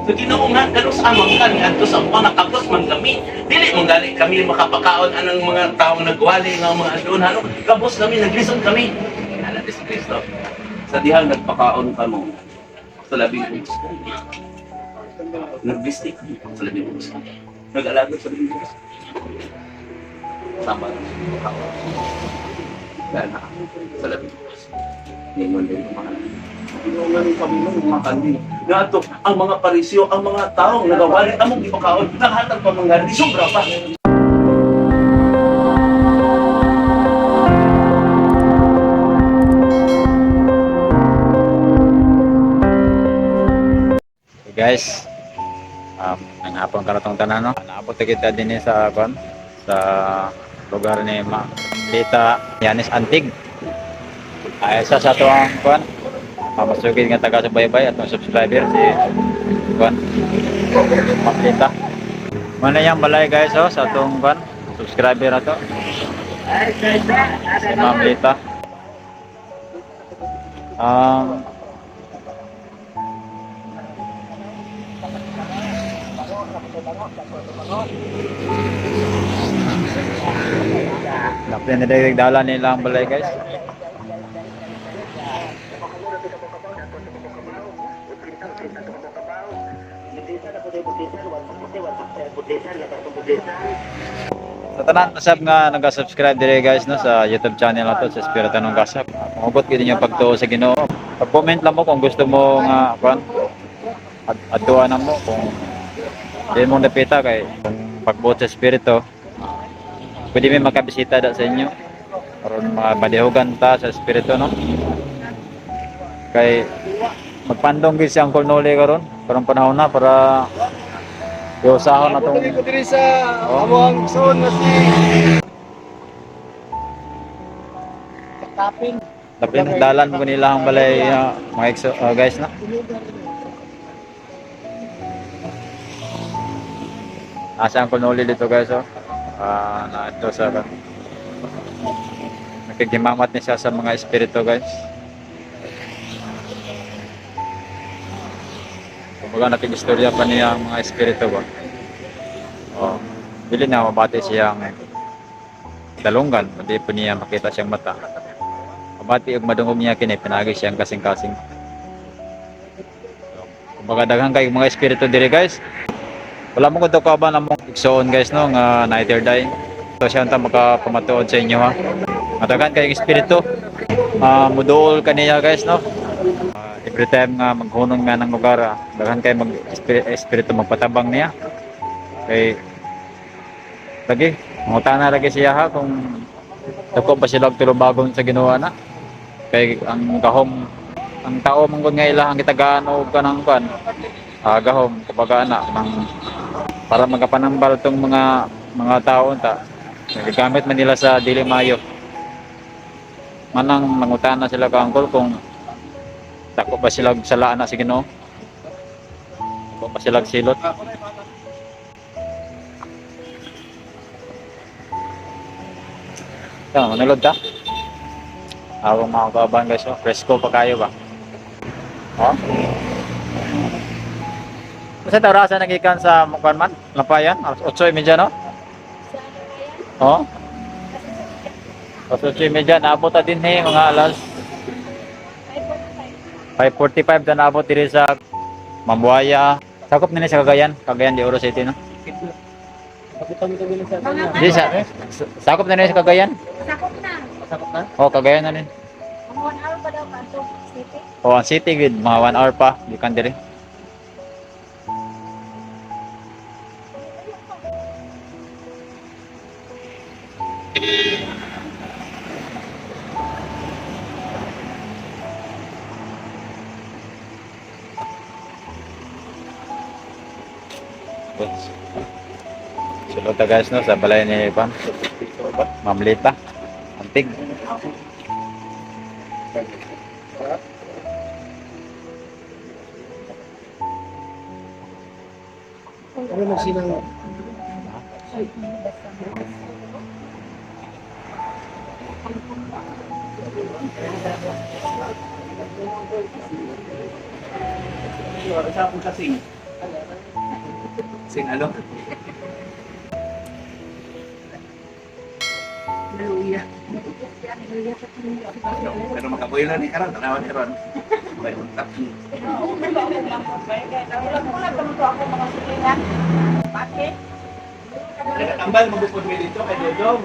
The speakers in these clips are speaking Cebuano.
Sa Ginoo nga kanus-a man ka niadto sa mga kabos man kami. Dili man gani kami makapakaon anang mga taong nagwali nga mga adun hano. Kabos kami, naglisod kami. Kinala si Kristo. Sa dihang nagpakaon kamo sa labing ubos kami. Nagbistik sa labing ubos kami. Nag-alagad sa labing ubos. Sama lang pakaon. Gana sa labing ubos. Ningon din mga Ginoo kami mo mga kandi. Nga ang mga parisyo, ang mga taong nagawali among gipakaon, naghatag pa mga sobra pa. Hey guys, ang hapon karatong tanan, no. Naabot na kita din eh sa kon sa lugar ni Ma Lita Yanis Antig. Ay isa sa ato ang kon pamasugid nga taga subaybay atong subscriber si kon Ma'am Lita. Mana yang balay guys, oh, sa atong kon subscriber ato. Si Ma'am Lita. Dapat na dala nila ang balay, guys. Sa tanan usab nga nag-subscribe dire guys, no, sa YouTube channel nato sa Espiritu ng Kasap. Pangugot gyud ninyo pagtuo sa Ginoo. Pag-comment lang mo kung gusto mo nga kuan adtuan na mo kung di mo napita kay kung pagbuot sa espiritu pwede may makabisita da sa inyo aron mabadihogan ta sa espiritu, no, kay magpandong gyud si Uncle Noli karon karong panahon na para iusahon na tong Ko diri sa Oh. among igsoon nga si Taping. Dapat dalan mo nila ang balay, mga exo, guys, no. Asa ang Noli dito guys, oh. Ah, na ito sa nakikimamat ni siya sa mga espiritu, guys. Kumbaga nakikistorya pa niya ang mga espiritu ba. Oh, dili na mabati siyang dalunggan, hindi po niya makita siyang mata. Mabati og madungog niya kini pinagi siyang kasing-kasing. So, kumbaga daghan kay mga espiritu diri guys. Wala mo ko ba na mong igsoon guys, no, nga night or die. So siya unta makapamatuod sa inyo ha. Madagan kay espiritu. Ah, muduol kaniya guys, no. Ah, every time nga maghunong nga ng lugar, daghan kay mag espiritu magpatabang niya. Kay lagi mangutana lagi siya ha kung dako ba sila og tulubagon sa Ginoo na. Kay ang gahom ang tao man gud nga ila ang gitagaan og kanang kwan. Ah, gahom kumbaga ana mang para magapanambal tong mga tao ta. Nagagamit man nila sa dili mayo. Manang mangutana sila ka angkol kung dako ba sila og salaan na sa Ginoo. Dako ba sila og silot. Tama, manulod ta. Awang mga kababan guys, oh. Presko pa kayo ba? Oh? Basta ta orasan nagikan sa Mukwan man? Lapayan? Alas 8:30, no? Oh? Alas 8:30, naabot ta din eh, mga alas 5:45 na naabot diri sa Mambuaya. Sakop nila sa Cagayan, Cagayan de Oro City, no? Di sa sakop na nila sa Cagayan. Sakop na. Sakop na? Oh, Cagayan na rin. Mga 1 hour pa daw pa to city. Oh, ang city gid mga 1 hour pa gikan diri. Sulod ta guys, no, sa balay ni Pam. Ma'am Lita. Antig. Ano nang sinang Sa akong kasing. Sing ano? Hallelujah. Pero makabuhi na ni karon, tanawan ni ron. May untap. Nagkatambal magupod mi dito kay Dodong.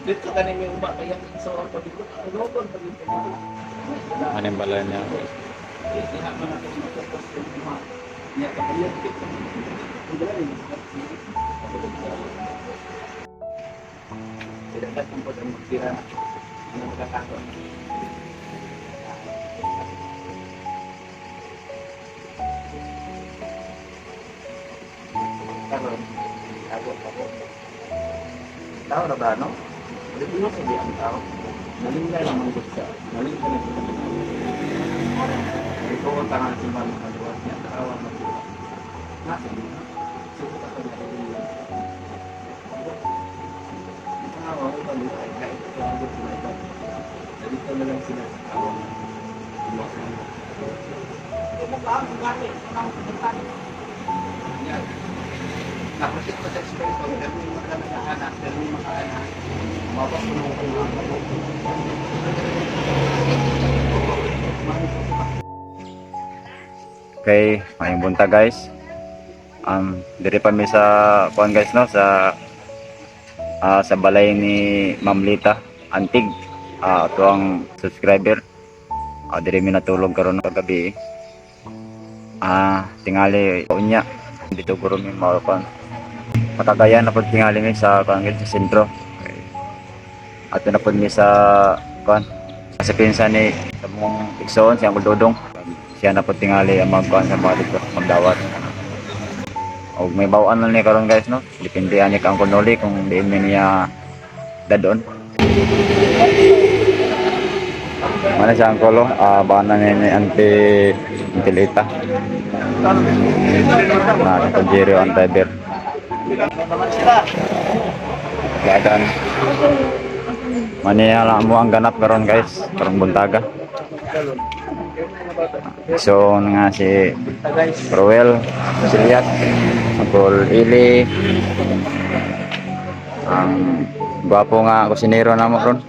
Dito ka ni uba kaya sa pagikot ang logon pagikot. Ano yung balay niya? Dapat ang pag magsira ang magkakaroon. Karon, tago pa ko. Tao na ba, no? Hindi mo sabi ang tao. Nalingay lang ang sa. Nalingay lang sa Ito ang tangan sa mga makaluwas niya. Tarawa magsulat. Nasa niya. Suot ako na rin. Tao, iba luhay. Kahit ito ang gusto na iba. Dito na lang sila sa tao. Iwasan. Yan. Tapos ito sa espiritu, pero may mga nakaanak, pero may makaanak. Mapapuno ko yung mga Okay, maayong buntag, guys. Diri pa mi sa kuan, guys, no, sa sa balay ni Ma'am Lita Antig. Ato ang subscriber. Diri mi natulog karon kagabi. Tingali unya dito guro mi mao kuan. Makagayan na pud tingali mi sa kuan, guys, sa sentro. Okay. Ato na pud mi sa kuan sa pinsan ni sa mong igsoon si Uncle Dodong. Siya na po tingali ang magkuhan sa mga dito, magdawat. O may bawaan lang niya karon, guys, no? Depende ani ka Uncle Noli kung diin mi niya dadon. Mana siya Uncle, oh? Bana ni Auntie Auntie Lita. Na Uncle Jerry ang driver. Dadan. Maniya lang mo ang ganap karon, guys, karong buntaga. So nga si Ruel, Silias, Uncle Ili, ang gwapo nga kusinero na mo ron.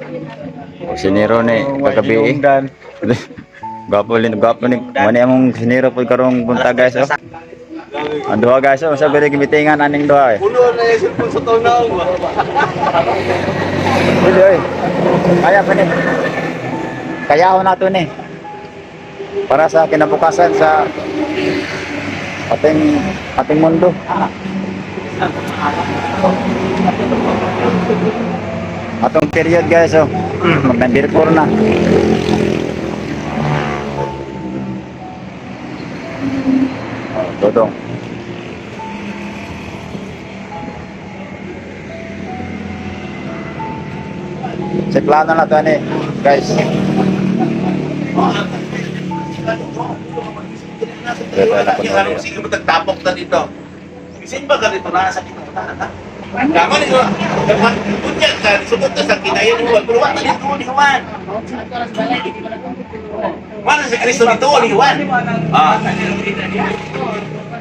Kusinero ni kagabi. Gwapo lin, gwapo ni. Mani among kusinero pud karong buntag, guys, oh. Ang duha, guys, oh, sa gud gimitingan aning duha eh. Puno na yung cellphone sa tunaw. Dili oy. Kaya pa ni. Kaya na to ni. Para sa kinabukasan sa ating ating mundo. Atong period, guys, oh. Mag number 4 na. Oh, Dodong. Sa plano na to ani, guys. Wala sige mo tagtapok na dito. Bisin ba ganito na sa kita ta? Tama ni ko. Unya ka sugot ka sa kinayan mo pero wa ta dito ni Juan. Wala si Kristo dito ni Juan. Ah.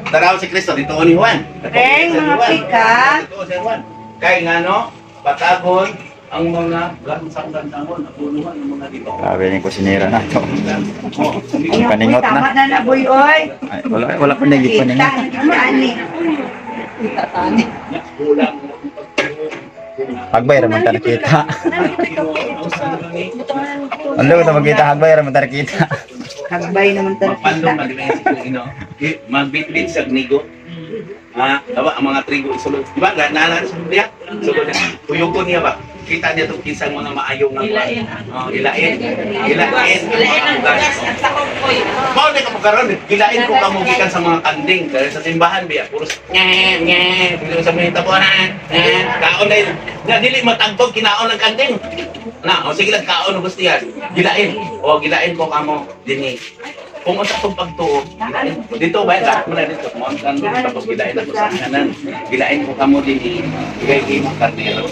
Taraw si Kristo dito ni Juan. Reng, mga pika. Dito si Juan. Kay ngano patagon ang mga gansang-gansangon, abunuhan ang mga dito. Grabe ni kusinera na to. Oh, Ang paningot Tama na. na na, boy, oy. Ay, wala wala pa nang Kita, paningot. ani. Kulang. Hagbay ra man ta nakita. Ano ko magkita hagbay ra man ta nakita. Hagbay naman talaga. Mapandong na di ba yung sikling ino? Magbitbit sa gnigo. Ah, diba, ang mga trigo isulod. Di ba? Naalala sa Biblia? Sulod niya. Tuyokon niya ba? Kita niya itong kinsang mga maayong nga. Ilain. Oh, ilain. Ilain. Ilain ang bugas. Mao na ka karon, gilain ko kamo gikan sa mga kanding kaya sa simbahan biya puros nge nge dili sa mga tabo na nge kaon na yun. Nga dili matagtog kinaon ang kanding. Na, o sige lang kaon og gusto yan. Gilain. O gilain ko kamo dinhi. Kung unsa tong pagtuo, gilain. Dito ba lahat mo na dito mo ang kanding tapos gilain ako sa kanan. Gilain ko kamo dinhi. Bigay kay mo karnero.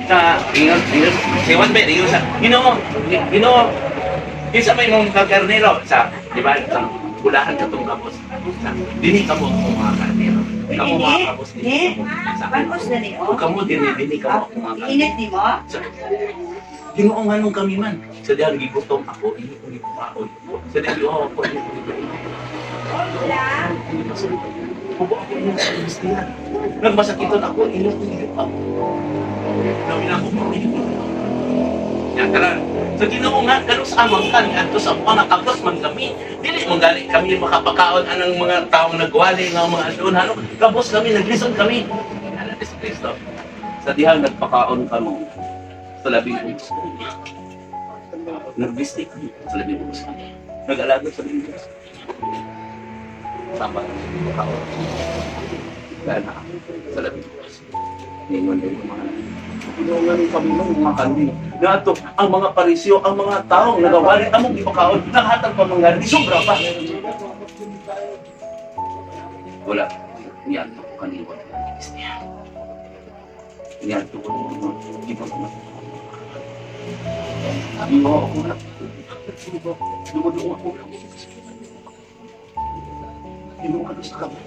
Sa ingon ingon si Juan ba ingon sa Ginoo, Ginoo. Kinsa may mong karnero sa, di ba? Sa Eskwelahan katong kabos. Dili kamo ako mga karnero. Kamo mga kabos dili Ni? kamo sa akin. Panos na ni O oh. kamo dili dili kamo ako mga karnero. Init ni mo? Ginoo nganong kami man. Sa dihang gigutom ako, inyo ko gipakaon. Sa dihang giuhaw ako, inyo ko gipainom. Hubo ako inyo sa Kristiyan. Nagmasakiton ako, inyo ko gipakaon. Namin ako, inyo ko gipakaon. Yan, karan. Sa Ginoo nga, kanus amang kan, adto sa mga kabos man kami. Dili man gali kami makapakaon anang mga taong nagwali nga mga adun hano. Kabos kami, naglisod kami. Ala si Kristo. Sa dihang nagpakaon kamo sa labing ubos kami. Nagbistik kami sa labing ubos kami. Nag-alaga sa labing ubos kami. Samba nagpakaon. Kaya na sa labing ubos. Ningon din mga Ginoo kami nung mga kami. Nato, ang mga parisyo, ang mga taong nagawali, among ipakaon, nakahatag pa mga di sobra pa. Wala. Niyanto ko kaniwa. Niyanto ko kaniwa. Iba ko na. Iba ako na. Dumudong ako na. Ginoo ka sa kamo.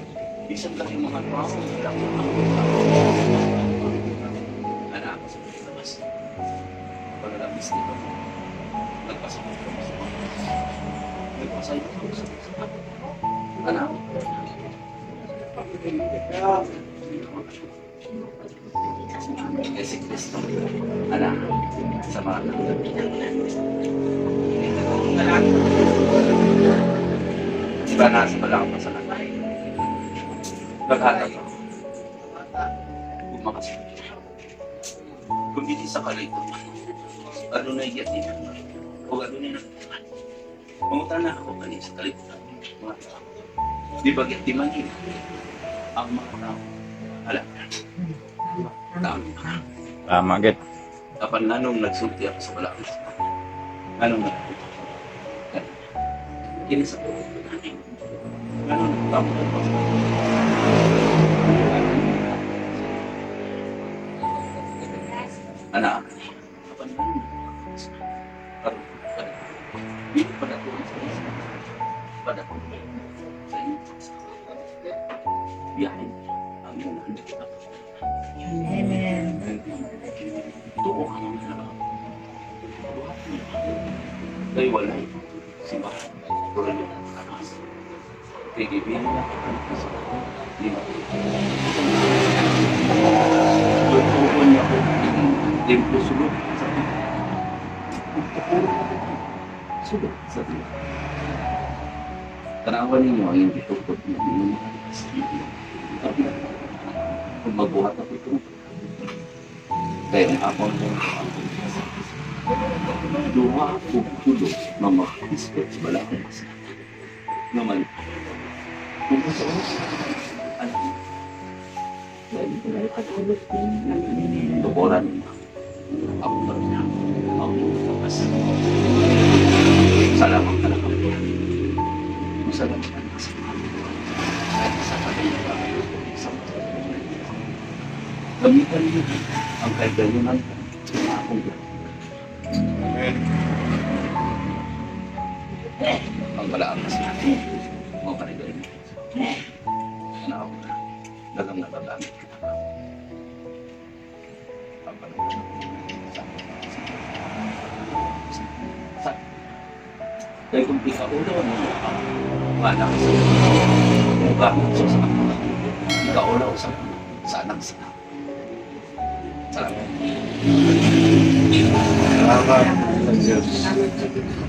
Isang lang yung mga tao. Anak ako sa labas. Paglalabis nito, nagpasok ko sa Nagpasay ko sa Anak. Eh si Kristo, anak, sa mga Diba nasa pala ako sa kanila? Naghatag ako. Bumakas. Kung hindi sa kalikot, ano na iyatin? O ano na nagtiman? Mangutan na ako kanina sa kalikutan. Mga tao. Di ba giyatiman yun? Ang mga tao. Alam. Tama. Tama gid. Apan nga nung nagsulti ako sa balakid. Anong nagsulti? Kini sa tulog namin. Anong nagtamo ako sa Anak, apan nga nung karon dili pa na sa isa. Padako sa inyo. Biyahe ang iyong nandito. Amen. Tuo ka ng mga Buhat niyo. Kay walay simbahan. Pero yung kakas. Kay gibin na ang sa lima. Tutuon niya ko templo sulod sa Puro sulod sa tiyo. Tanawan ninyo ang iyong gitukod niyo inyong mga likas. Kung magbuhat ako ito, kaya ang akong duha o tulo nga mag-isip sa balakang kasal. Nga man, kung sa oras, ano, tukuran ninyo. Ako pa rin ang iyong tapas. Salamat ka lang ako. Salamat ka lang sa Kahit sa kanila, sa Gamitan niyo ang kaibigan na akong gawin. Ang balaan kasi mo pa rin na ako na dagang nagagamit ka na. Ang panahon sa kaya kung ikaulo mo wala ka sa mukha mo sa ikaulaw sa anak sa Salamat. Salamat sa Diyos.